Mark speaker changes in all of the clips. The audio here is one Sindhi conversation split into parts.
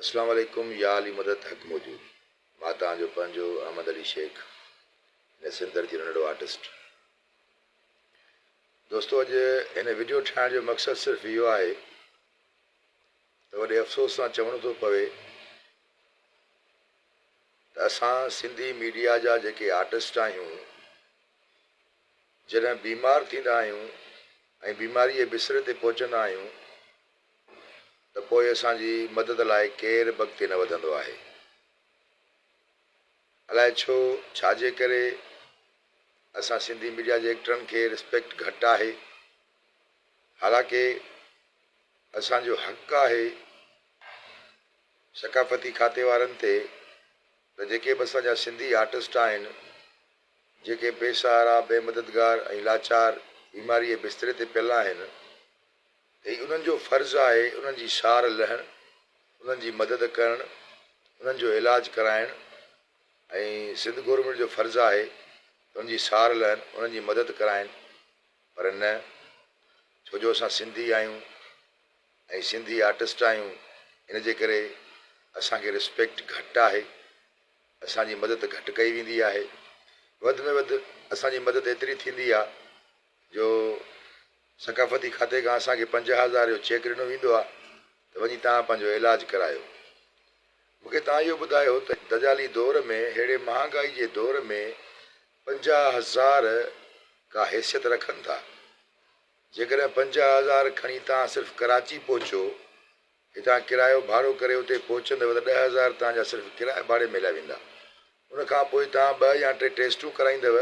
Speaker 1: اسلام عليڪم يا علي مدد حق موجود مان توهان جو پنهنجو احمد علي شيخ هن سنڌ ڌرتي جو ننڍڙو آرٽسٽ دوستو اڄ هن وڊيو ٺاهڻ جو مقصد صرف اهو آهي ته وڏي افسوس سان چوڻو ٿو پوي ته اسان سنڌي ميڊيا جا جيڪي آرٽسٽ آهيون جڏهن بيمار ٿيندا آهيون ۽ بيماري جي بستري تي پهچندا آهيون ته پوء اسان جي مدد لاء ڪير به اڳتي نه وڌندو آهي. الائي ڇو، ڇا جي ڪري اسان سنڌي ميڊيا جي ايڪٽرن کي رسپيڪٽ گهٽ آهي. حالانڪه اسان جو حق آهي ثقافتي کاتي وارن تي ته جيڪي به اسان جا سنڌي آرٽسٽ آهن، جيڪي بي سهارا، بي مددگار ۽ لاچار بيماري جي بستري تي پيل آهن، هي انهن جو فرض آهي انهن جي سار لهڻ، انهن جي مدد ڪرڻ، انهن جو علاج ڪرائڻ ۽ سنڌ گورنمينٽ جو فرض آهي ته انهن جي سار لهن، انهن جي مدد ڪرائن پر نه ڇو جو اسان سنڌي آهيون ۽ سنڌي آرٽسٽ آهيون ان جي ڪري اسان کي رسپيڪٽ گهٽ آهي، اسان جي مدد گهٽ ڪئي ويندي آهي، وڌ ۾ وڌ اسان جي مدد ايتري ٿيندي آهي جو ثقافتي کاتي کان اسان کي 5000 جو چيڪ ڏنو ويندو آهي ته وڃي توهان پنهنجو علاج ڪرايو. مون کي توهان اهو ٻڌايو ته دجالي دور ۾ ههڙي مهانگائي جي دور ۾ 50,000 ڪا حيثيت رکن ٿا؟ جيڪڏهن 50,000 کڻي توهان صرف ڪراچي پهچو، هتان ڪرايو ڀاڙو ڪري اتي پهچندؤ ته 10,000 توهان جا صرف ڪرايي ڀاڙي ۾ هليا ويندا. ان کان پوء توهان ٻه يا ٽي ٽيسٽون ڪرائيندؤ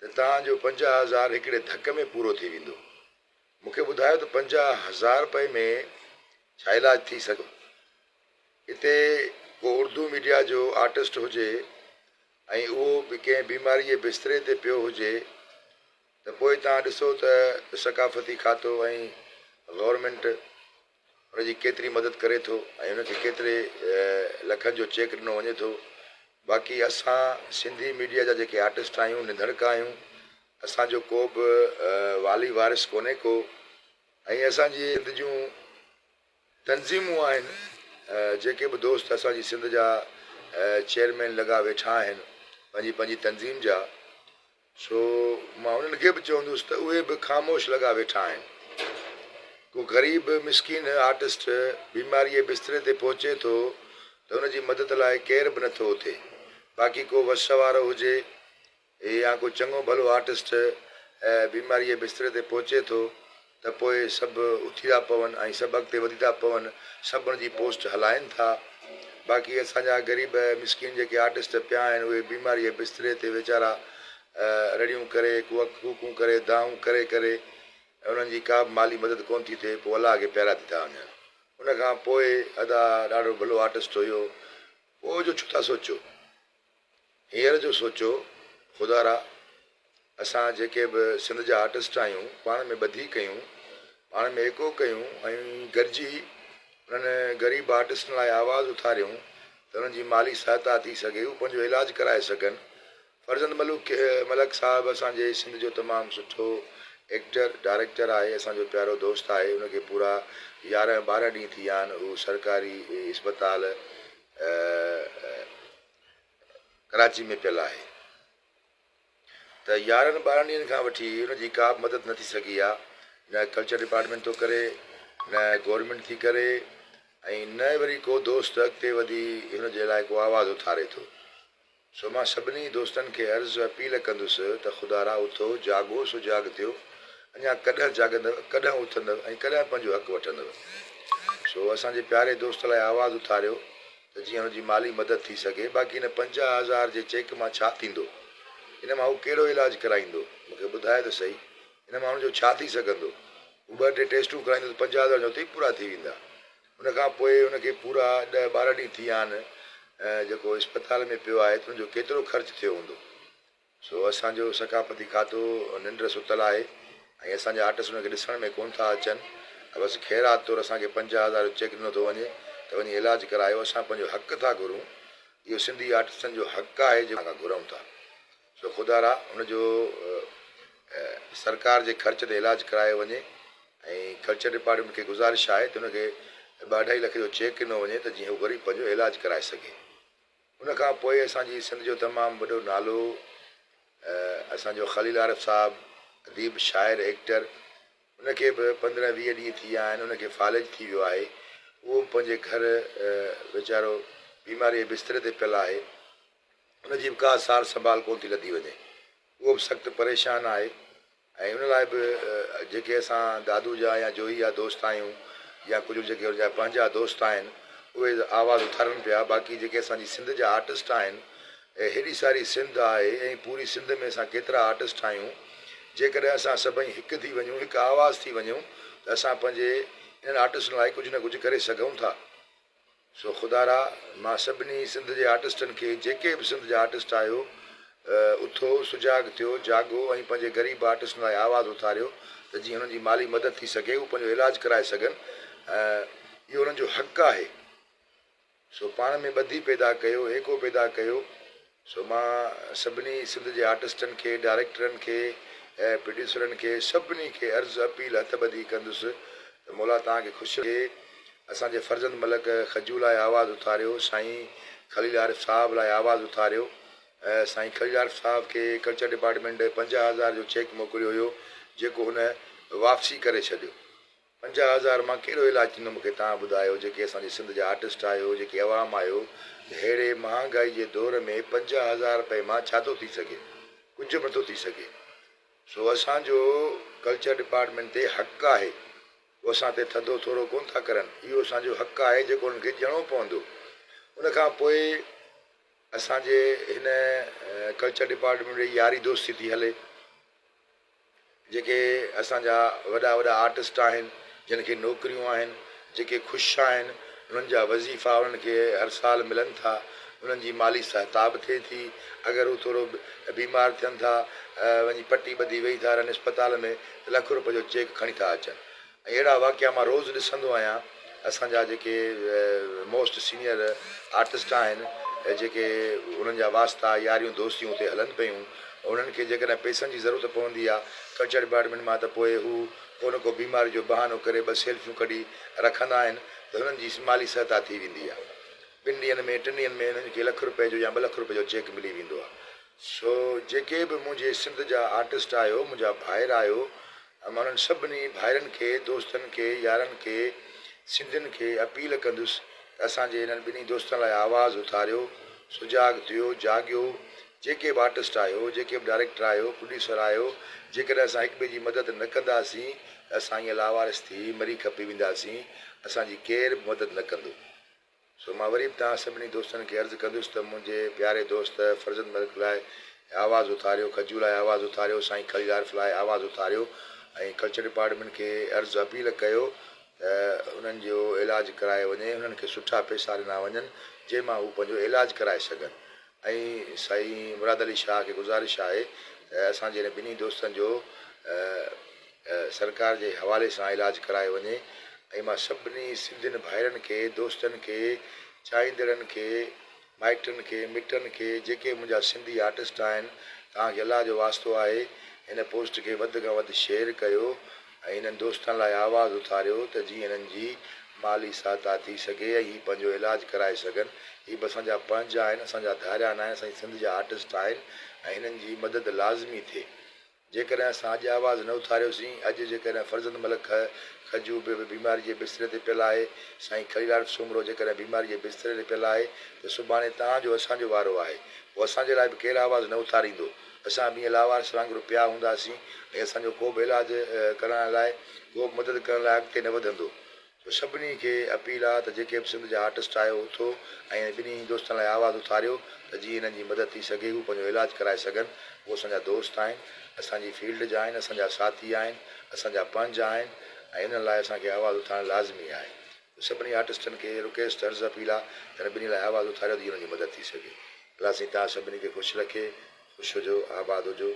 Speaker 1: ته توهان جو 50,000 هڪڙي ڌڪ ۾ پورو ٿي ويندو. مون کي ٻڌايو ته 50,000 رپئي ۾ ڇا علاج ٿي سگهي ٿو؟ اتي ڪو اردو ميڊيا جو آرٽسٽ هجي ۽ اهو به ڪنهن بيماري جي بستري تي پيو هجي ته پوء توهان ڏسو ته ثقافتي کاتو ۽ گورنمينٽ ان جي ڪيتري مدد ڪري ٿو ۽ ان کي ڪيتري لکن جو چيڪ ڏنو وڃي ٿو باقي اسان سنڌي ميڊيا جا جيڪي آرٽسٽ آهيون نڌڻڪا آهيون اسان جو ڪو به والي وارث ڪونهي ڪو ۽ اسان جي سنڌ جون تنظيمون آهن جيڪي به دوست اسان جي سنڌ جا چيئرمين لڳا ويٺا آهن پنهنجي پنهنجي تنظيم جا سو مان انهن کي به چوندس ته اهي به خاموش لڳا ويٺا آهن. ڪو غريب مسڪين آرٽسٽ بيماريء جي بستري تي پهچي ٿو ته ان جي مدد لاء ڪير به نٿو اٿي. باقي ڪو وس وارو هجي يا ڪو چڱو ڀلو آرٽسٽ بيماريء جي بستري تي پهچي ٿو ته پوء سڀ اٿي ٿا پون ۽ سڀ اڳتي وڌي ٿا پون، سڀ ان جي پوسٽ هلائين ٿا. باقي اسان جا غريب مسڪين جيڪي آرٽسٽ پيا آهن اهي بيماري جي بستري تي ويچارا رڙيون ڪري، ڪوڪون ڪري، دانهون ڪري ڪري انهن جي ڪا به مالي مدد ڪونه ٿي ٿئي پوء الله کي پيارا ٿي ٿا وڃن. ان کان پوء ادا ڏاڍو ڀلو آرٽسٽ هيو. پوء جو ڇو ٿا سوچو؟ هينئر جو سوچو خدارا اسان جيڪي به سنڌ جا آرٽسٽ آهيون پاڻ ۾ ٻڌي ڪيون پاڻ ۾ ايڪو ڪيون ۽ گڏجي انهن غريب آرٽسٽن لاء آواز اٿاريون ته انهن جي مالي سهائتا ٿي سگهي هو پنهنجو علاج ڪرائي سگهن فرزند ملوڪ ملڪ صاحب اسان جي سنڌ جو تمام سٺو ايڪٽر ڊائريڪٽر آهي اسان جو پيارو دوست آهي ان کي پورا 11 12 ڏينهن ٿي ويا آهن هو سرڪاري اسپتال ڪراچي ۾ پيل آهي ته 11 12 ڏينهن کان وٺي ان جي ڪا به مدد نه ٿي سگهي آهي نه ڪلچر ڊپارٽمينٽ ٿو ڪري نه گورنمينٽ ٿي ڪري ۽ نه وري ڪو دوست اڳتي وڌي هن جي لاء ڪو آواز اٿاري ٿو سو مان سڀني دوستن کي عرض اپيل ڪندس ته خدارا اٿو جاڳو سجاڳ ٿيو اڃا ڪڏهن جاڳندؤ ڪڏهن اٿندؤ ۽ ڪڏهن پنهنجو حق وٺندؤ سو اسان جي پياري دوست لاء آواز اٿاريو ته جيئن هن جي مالي مدد ٿي سگهي، باقي ان 50,000 جي چيڪ مان ڇا ٿيندو؟ ان مان هو ڪهڙو علاج ڪرائيندو؟ مون کي ٻڌاء ته سهي، ان مان هن جو ڇا ٿي سگهندو؟ هو ٻه ٽي ٽيسٽون ڪرائيندو ته 50,000 جا اتي ئي پورا ٿي ويندا. ان کان پوء هن کي پورا ڏهه 12 ڏينهن ٿي ويا آهن، جيڪو اسپتال ۾ پيو آهي ته ان جو ڪيترو خرچ ٿيو هوندو؟ سو اسان جو ثقافتي کاتو ننڊ ستل آهي ۽ اسان جا آرٽسٽ ان کي ڏسڻ ۾ ڪونه ٿا اچن ۽ بس خيرات طور اسان کي 50,000 جو چيڪ ڏنو ٿو وڃي ته وڃي علاج ڪرايو اسان پنهنجو حق ٿا گهرون اهو سنڌي آرٽسٽن جو حق آهي جيڪو اسان کان گهرون ٿا سو خدارا ان جو سرڪار جي خرچ تي علاج ڪرايو وڃي ۽ ڪلچر ڊپارٽمينٽ کي گذارش آهي ته ان کي ٻه اڍائي لک جو چيڪ ڏنو وڃي ته جيئن هو غريب پنهنجو علاج ڪرائي سگهي. ان کان پوء اسان جي سنڌ جو تمام وڏو نالو اسان جو خليل عارف صاحب اديب شاعر ايڪٽر ان کي به 15 20 ڏينهن ٿي ويا آهن ان کي فالج ٿي ويو آهي اهو به پنهنجي گهر ويچارو بيماري جي بستري تي پيل آهي ان جي به ڪا سار سنڀال ڪونه ٿي لڌي وڃي اهو به سخت پريشان آهي ۽ ان لاء به جيڪي اسان دادو جا يا جوهي جا دوست آهيون يا ڪجهه جيڪي ان جا پنهنجا دوست آهن اهي آواز اٿارن پيا باقي جيڪي اسان جي سنڌ جا آرٽسٽ آهن هيڏي ساري سنڌ آهي ۽ پوري سنڌ ۾ اسان ڪيترا آرٽسٽ آهيون جيڪڏهن اسان سڀئي هڪ ٿي وڃون هڪ آواز ٿي وڃون ته اسان پنهنجي انهن آرٽسٽن لاء ڪجهه نه ڪجهه ڪري سگهون ٿا. سو خدارا مان سڀني سنڌ جي آرٽسٽن کي جيڪي به سنڌ جا آرٽسٽ آهيو اٿو سجاڳ ٿيو جاڳو ۽ پنهنجي غريب آرٽسٽن لاء آواز اٿاريو ته جيئن انهن جي مالي مدد ٿي سگهي هو پنهنجو علاج ڪرائي سگهن اهو انهن جو حق آهي سو پاڻ ۾ ٻڌي پيدا ڪيو ايڪو پيدا ڪيو سو مان سڀني سنڌ جي آرٽسٽن کي، ڊائريڪٽرن کي ۽ پروڊيوسرن کي سڀني کي عرض اپيل هٿ ٻڌي ڪندس ته مولا توهان کي خوش رکي. اسان جي فرزند ملڪ خجو لاء آواز اٿاريو، سائين خليل عارف صاحب لاء آواز اٿاريو. سائين خليل عارف صاحب کي ڪلچر ڊپارٽمينٽ 50 هزار جو چيڪ موڪليو هيو جيڪو هن واپسي ڪري ڇڏيو. 50 هزار مان ڪهڙو علاج ٿيندو مونکي توهان ٻڌايو جيڪي اسان جي سنڌ جا آرٽسٽ آهيو جيڪي عوام آهيو ته ههڙي مهانگائي جي دور ۾ 50 هزار رپئي مان ڇا ٿو ٿي سگهي ڪجهه به نٿو ٿي سگهي سو اسان جو ڪلچر ڊپارٽمينٽ تي حق آهي هو اسان تي ٿڌو ٿورو ڪونه ٿا ڪرن اهو اسان جو حق آهي جيڪو انهن کي ڏيڻو پوندو ان کان پوء اسان جي هن ڪلچر ڊپارٽمينٽ جي ياري دوستي ٿي هلي. جيڪي اسان جا وڏا وڏا آرٽسٽ آهن جن کي نوڪريون آهن جيڪي خوش آهن انهن جا وظيفا انهن کي هر سال ملن ٿا انهن جي مالي سهتا به ٿئي ٿي اگر هو ٿورو بيمار ٿين ٿا وڃي پٽي ٻڌي ويهي ٿا رهن اسپتال ۾ ته لک روپين جو چيڪ کڻي ٿا اچن ۽ اهڙا واقعا مان روز ڏسندو آهيان اسان جا جيڪي موسٽ سينئر آرٽسٽ آهن جيڪي انهن جا واسطا ياريون دوستيون اتي هلن پيون انهن کي جيڪڏهن پئسن جي ضرورت پوندي آهي ڪلچر ڊپارٽمينٽ مان ته پوء هو ڪو نه ڪو بيماري جو بهانو ڪري ٻه سيلفيون ڪڍي رکندا آهن ته هنن جي مالي سهتا ٿي ويندي آهي ٻن ڏينهن ۾ ٽن ڏينهن ۾ هنن کي لک روپئي جو يا ٻه لک روپئي جو چيڪ ملي ويندو آهي سو جيڪي به منهنجي سنڌ جا آرٽسٽ آهيو منهنجا ڀائر آهيو ۽ مان انهن سڀني ڀائرن کي، دوستن کي، يارن کي، سنڌين کي اپيل ڪندس ته اسان جي انهن ٻنهي دوستن لاء آواز اٿاريو، سجاڳ ٿيو، جاڳيو، جيڪي به آرٽسٽ آهيو، جيڪي به ڊائريڪٽر آهيو، پروڊيوسر آهيو، جيڪڏهن اسان هڪ ٻئي جي مدد نه ڪنداسين ته اسان ائين لاوارث ٿي مري کپي وينداسين، اسان جي ڪير به مدد نه ڪندو. سو مان وري به توهان سڀني دوستن کي عرض ڪندس ته منهنجي پياري دوست فرزند ملڪ لاء آواز اٿاريو، کجو لاء آواز اٿاريو، سائين خليل عارف لاء آواز اٿاريو ۽ ڪلچر ڊپارٽمينٽ کي عرض اپيل ڪيو ته انهن جو علاج ڪرايو وڃي، انهن کي سٺا پئسا ڏنا وڃن جنهن مان هو پنهنجو علاج ڪرائي سگهن ۽ سائين مراد علي شاهه کي گذارش آهي ته اسان جي انهن ٻنهي دوستن جو سرڪار جي حوالي سان علاج ڪرايو وڃي ۽ مان سڀني سنڌين ڀائرن کي دوستن کي چاهيندڙن کي مائٽن کي مٽن کي جيڪي منهنجا سنڌي آرٽسٽ آهن توهان کي الله جو واسطو آهي هن پوسٽ کي وڌ کان وڌ شيئر ڪيو ۽ هنن دوستن لاء آواز اٿاريو ته جيئن هنن جي مالي سهتا ٿي سگهي ۽ هي پنهنجو علاج ڪرائي سگهن هي به اسان جا پنهنجا آهن اسان جا ڌاريا ناهن اسان جي سنڌ جا آرٽسٽ آهن ۽ هنن جي مدد لازمي ٿئي. جيڪڏهن اسان اڄ آواز نه اٿاريوسين، اڄ جيڪڏهن فرزند ملڪ کجو به بيماري جي بستري تي پيل آهي، سائين خليل عارف سومرو جيڪڏهن بيماري جي بستري تي پيل آهي ته سڀاڻي توهان جو اسان جو وارو آهي، پوء اسان جي لاء به ڪير آواز نه اٿاريندو؟ اسان به ائين لاوارث وانگر پيا هونداسين ۽ اسان جو ڪوبه علاج ڪرائڻ لاء، ڪوبه مدد ڪرڻ لاء اڳتي نه وڌندو. سو سڀني کي اپيل آ ته جيڪي به سنڌ جا آرٽسٽ آهيو اٿو ۽ ٻنهي دوستن لاء آواز اٿاريو ته جيئن هنن جي مدد ٿي سگهي هو پنهنجو علاج ڪرائي سگهن هو اسان جا دوست آهن اسان جي فيلڊ جا آهن اسان جا ساٿي آهن اسان جا پنهنجا آهن ۽ انهن لاء اسان کي آواز اٿارڻ لازمي آهي سو سڀني آرٽسٽن کي رڪيسٽ عرض اپيل آ ته هن ٻنهي لاء آواز اٿاريو ته جيئن انهن جي مدد ٿي سگهي الله سائين توهان سڀني کي خوش رکي خوش هجو آباد هجو.